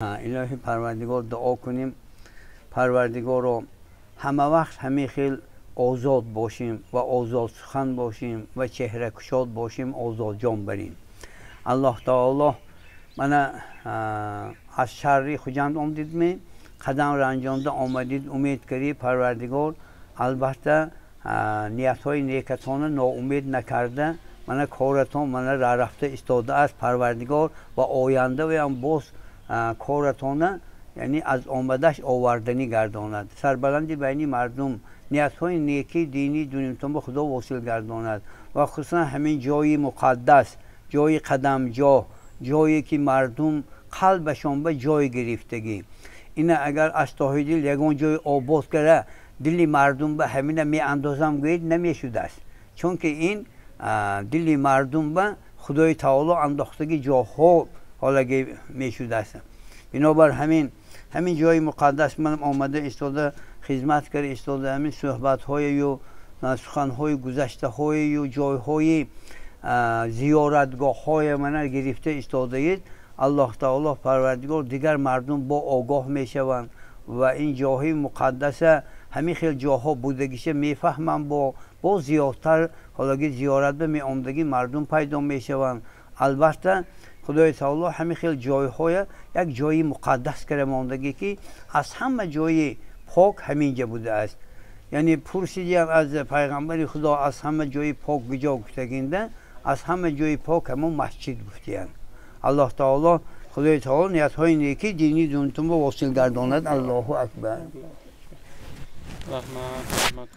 Илоҳи Парвардигор, дуо кунем. Парвардигоро, ҳама вақт ҳамин хел озод бошем ва озод сухан бошем ва чеҳракушод бошем, озодҷон барем. Аллоҳ таоло, мана аз шаҳри Хуҷанд омдидме, қадам ранҷонда омадид, умед карӣ, Парвардигор албатта ниятҳои некатонро ноумед накарда, мана коратон мана рафта истодааст. Парвардигор ва ояндаам боз коратона, яъне аз омадаш оварданӣ гардонад, сарбаланди байни мардум, ниятҳои неки динӣ дунётон ба Худо восил гардонад ва хусусан ҳамин ҷои муқаддас, ҷои қадамҷоҳ, ҷое ки мардум қалбашон ба ҷой гирифтагӣ. Ина агар аз тоҳи дил ягон ҷои обод кара, дили мардум ба ҳамина меандозам гӯед, намешудааст, чунки ин дили мардум ба Худои таоло андохтаги ҷоҳҳо ҳолаги мешудааст. Бинобар ҳамин ҷои муқаддас ман омада истода, хизмат карда истода, ҳамин суҳбатҳоею суханҳои гузаштаҳоею ҷойҳои зиёратгоҳҳое мана гирифта истодаед. Аллоҳ таоло, Парвардигор, дигар мардум бо огоҳ мешаванд ва ин ҷоҳои муқаддаса, ҳамин хел ҷоҳо будагиша мефаҳманд, бо зиёдтар ҳолаги зиёрат ба меомдагӣ мардум пайдо мешаванд. Албатта, Худои таоло ҳамин хел ҷойҳоя як ҷои муқаддас кара мондагӣ, ки аз ҳама ҷои пок ҳамин ҷа будааст. Яъне пурсидиям аз пайғамбари Худо, аз ҳама ҷои пок куҷо гуфтагинда, аз ҳама ҷои пок ҳамон масҷид гуфтиянд. Аллоҳ таоло, Худои таоло ниятҳои неки динӣ дунтунро восил гардонад. Аллоҳу акбар. Раҳмат, раҳмат.